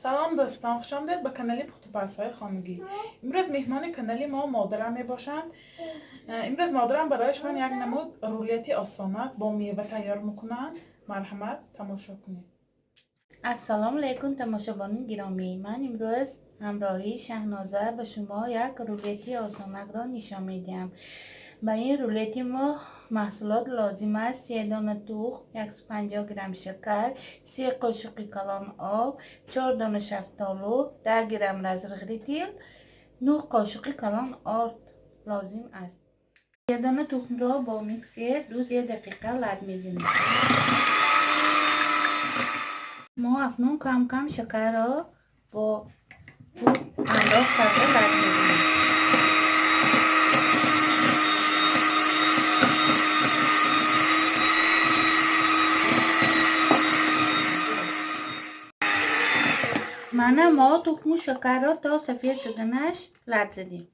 Салом дӯстон, хуш омадед ба канали Пухтупазҳои хонагӣ. Имрӯз меҳмони канали мо модарам мебошанд. Имрӯз модарам барои шумо як намуд рулети осонак бо мева тайёр мекунанд. Марҳамат, тамошо кунед. Ассалому алайкум, тамошобони гиромӣ. Ман имрӯз ҳамроҳи Шаҳноза ба шумо як рулети осонакро нишон медиҳам. Ба ин рулети мо маҳсулот лозим аст: 3 дона тухм, 150 грамм шакар, 3 қошуқи калон об, 4 дона шафтолу, 10 грамм разрыхлитель, 9 қошуқи калон орд лозим аст. 3 дона тухмро бо миксер 2-3 дақиқа лат мезанем. Мо акнун кам-кам шакарро бо тухм ҳамроҳ карда лат мезанем. Мана мо тухму шакарро то сафед шуданаш лат задем.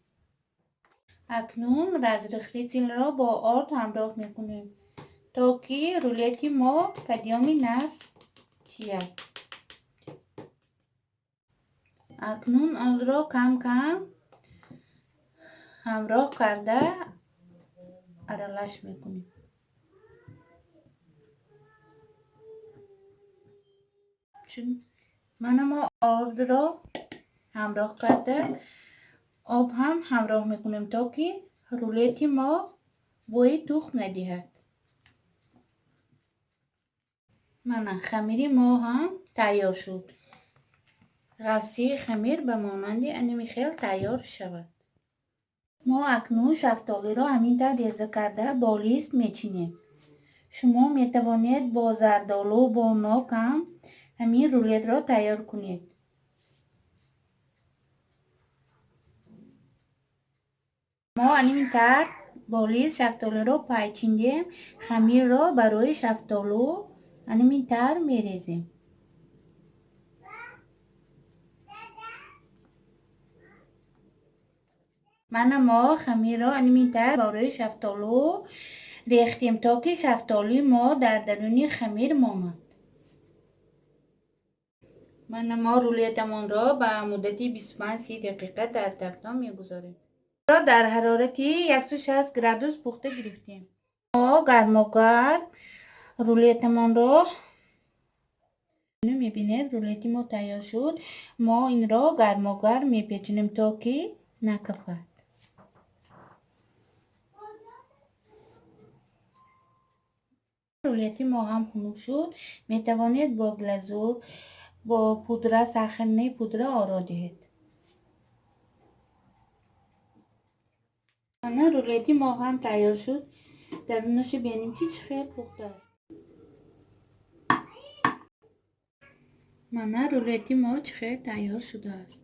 Акнун разрыхлителро бо орд ҳамроҳ мекунем, то ки рулети мо падёми нас тияд. Акнун онро кам-кам ҳамроҳ карда аралаш мекунем. Мана мо ордро ҳамроҳ карда об ҳам ҳамроҳ мекунем, то ки рулети мо бӯи тухм надиҳад. Мана хамири мо ҳам тайёр шуд. Ғафсии хамир ба монанди аними хел тайёр шавад. Мо акнун шафтолиро ҳамин тавр реза карда бо лист мечинем. Шумо метавонед бо зардолу, бо нок ҳам ҳамин рулетро тайёр кунед. Мо ҳамин тавр бо лист шафтолиро пайчиндем. Хамирро барои шафтолу ҳамин тавр мерезем. Мана мо хамирро ҳамин тавр барои шафтолу рехтем, то ки шафтолуи мо дар даруни хамир монад. Мана мо рулетамонро ба муддати 25-30 дақиқа дар тафтон мегузорем. Дар ҳарорати 160 градус пухта гирифтем. Мо гармогарм рулетамонро мебинед, рулети мо тайёр шуд. Мо инро гармогарм мепечонем, то ки накафад. Рулети мо ҳам хунук шуд. Метавонед бо глазур, бо пудра, сахарнаи пудра оро диҳед. Мана рулети мо ҳам тайёр шуд. Дарунашо бинем, чи чӣ хел пухтааст. Мана рулети мо чӣ хел тайёр шудааст.